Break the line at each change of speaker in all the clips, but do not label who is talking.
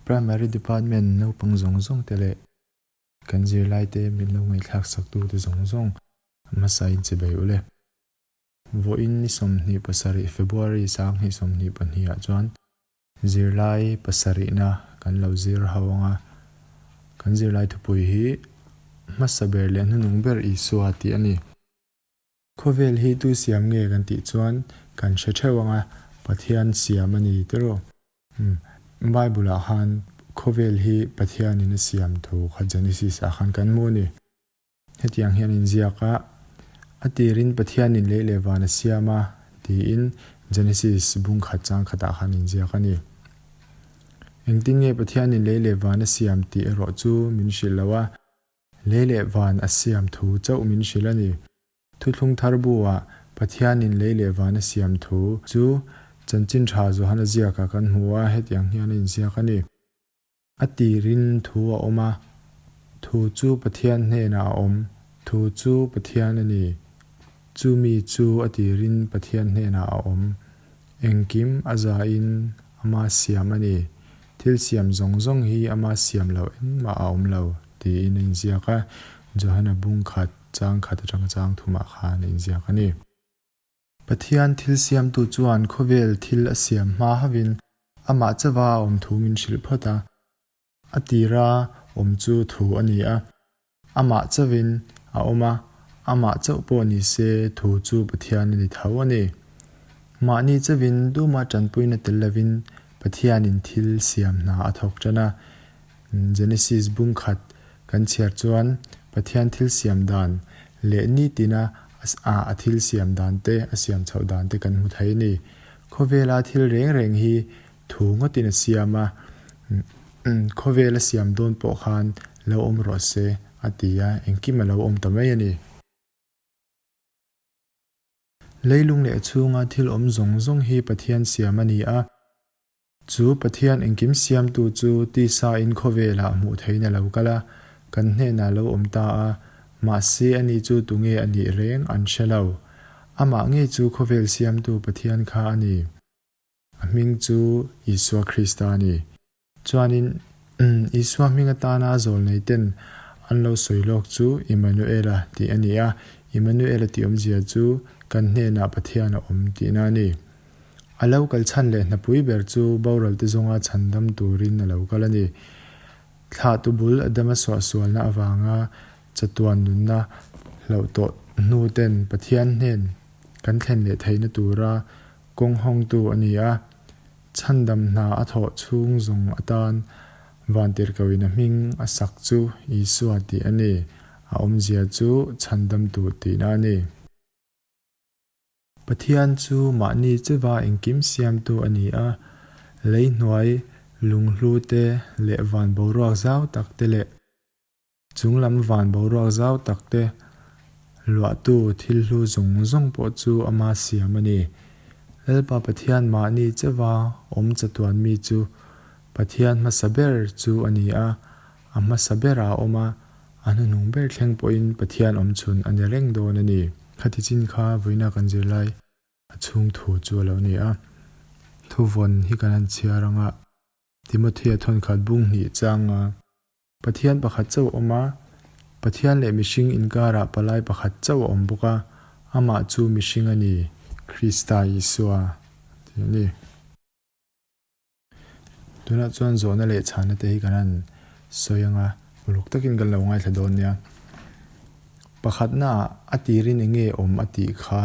Primary Department naupang zawng zawng te leh kan zirlaite min lo ngaihthlak saktute zawng zawng hmasain chibai u le. Vawiin ni 27 February 2022 ah chuan zirlai pasarihna kan lo zir ho ang a, kan zirlai thupui hi hmasa ber leh hnuhnung ber Isua tih a ni. Khawvel hi tu siam nge kan tih chuan kan hre theuh ang a, Pathian siam a ni tiraw? Bible ah khan khawvel hi Pathianin a siam thu kha Genesis ah khan kan hmu a ni. Hetiang hian inziak a, A tirin Pathianin lei leh van a siam a, tiin Genesis bung khat chang khatah khan inziak a ni. Engtin nge Pathianin lei leh van a siam tih erawh chu min hrilh lo a, lei leh van a siam thu chauh min hrilh a ni. Thuthlung thar bu-ah Pathianin lei leh van a siam thu chu Chanchin Tha Johana ziakah kan hmu a, hetiang hian a inziak a ni. A tirin thu a awm a, thu chu Pathian hnenah a awm, thu chu Pathian a ni. Chu mi chu a tirin Pathian hnenah a awm. Engkim a zain ama siam a ni. Thil siam zawng zawng hi ama siam loh engmah a awm lo, tiin a inziak a, Johana bung khat chang khat atanga chang thumah khan a inziak a ni. Pathian thil siamtu chuan khawvel thil a siam hma hovin amah chauha a awm thu min hrilh phawt a. A tira awm chu thu a ni a, amah chauhin a awm a, amah chauh pawh ni se thu chu Pathian a ni tho a ni. Mahni chauhin duma tanpuina tel lovin Pathianin thil siam hna a thawk tan a. Genesis bung khat kan chhiar chuan Pathian thil siam dan leh nitina a thil siam dan te, a siam chhoh dan te kan hmu thei a ni. Khawvela thil reng reng hi thu ngawtin a siam a, khawvel a siam dawn pawh khan lo awm rawh se a ti a, engkim a lo awm ta mai a ni. Leilung leh chhunga thil awm zawng zawng hi Pathian siam a ni a. Chu Pathian engkim siamtu chu tisa in khawvelah hmuh theihin a lo kal a, kan hnenah a lo awm ta a, mahse ani chu tunge a nih reng an hre lo. Amah ngei chu khawvel siamtu Pathian kha a ni. A hming chu Isua Krista a ni. Chuanin Isua hming atana zawlnei ten an lo sawi lawk chu Immanuela tih a ni a, Immanuela tih awmzia chu kan hnenah Pathian a awm tihna a ni. A lo kal chhan leh hnapui ber chu boral te zawnga chhandam turin a lo kal a ni. Thlahtu bul Adama suahsualna avanga chatuan nunna hlauh tawh hnu ten Pathian hnen kan thlen leh theihna tura kawng hawngtu a ni a. Chhandam hna a thawh chhung zawng atan Vantirhkohin a hming a sak chu Isua tih a ni. A awmzia chu chhandamtu tihna a ni. Pathian chu mahni cheva engkim siamtu a ni a, lei hnuai lunghlu te leh van boruak zau tak te leh chung lam van boruak zau tak te luahtu thil hlu zawng zawng pawh chu ama siam a ni. Lalpa Pathian mahni cheva awm chatuan mi chu Pathian hmasa ber chu a ni a, a hmasa berah a awm a, A hnuhnung ber thleng pawhin Pathian awm chhun a ni reng dawn a ni. Khati chin kha vawiina kan zir lai a chhung thu chu a lo ni a. Thuvawn hi kan han chhiar ang a, Timothea thawnkhat bung hnih chang a, Pathian pakhat chauh a awm a, Pathian leh mihring inkarah palai pakhat chauh a awm bawk a, amah chu mihring a ni, Krista Isua tih a ni. Tunah chuan zawhna leh chhana te hi kan han sawi ang a, uluk takin kan lo ngaithla dawn nia. Pakhatnaah a tirin eng nge awm a tih kha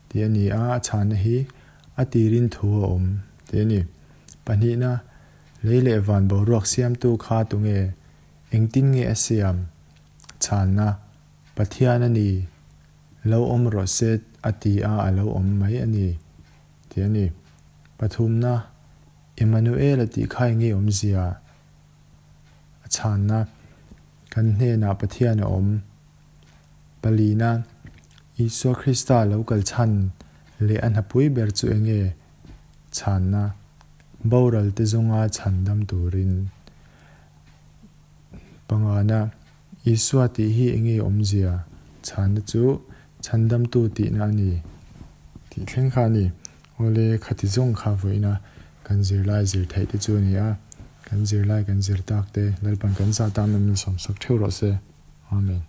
tih a ni a, a chhana hi a tirin thu a awm tih a ni. Pahnihna, lei leh van boruak siamtu kha tunge, engtin nge a siam? Chhanna, Pathian a ni, lo awm rawh se a ti a, a lo awm mai a ni. Tih a ni. Pathumna, Emmanuel-a tih kha eng nge awmzia? A chhanna, Kan hnenah Pathian a awm. Palina, Isua Krista lo kal chhan leh a hnapui ber chu eng nge? Chhanna, Boral te zawnga chhan dam turin. Pangana, Isua tih hi eng nge awmzia? Chhanna chu Chhandamtu tihna a ni tih thleng kha a ni. Awle, khati zawng kha vawiina kan zirlai zir theih te chu a ni a. Kan zirlai kan zir tak te Lalpan kan zah tan min sawmsak theuh rawh se. Amen.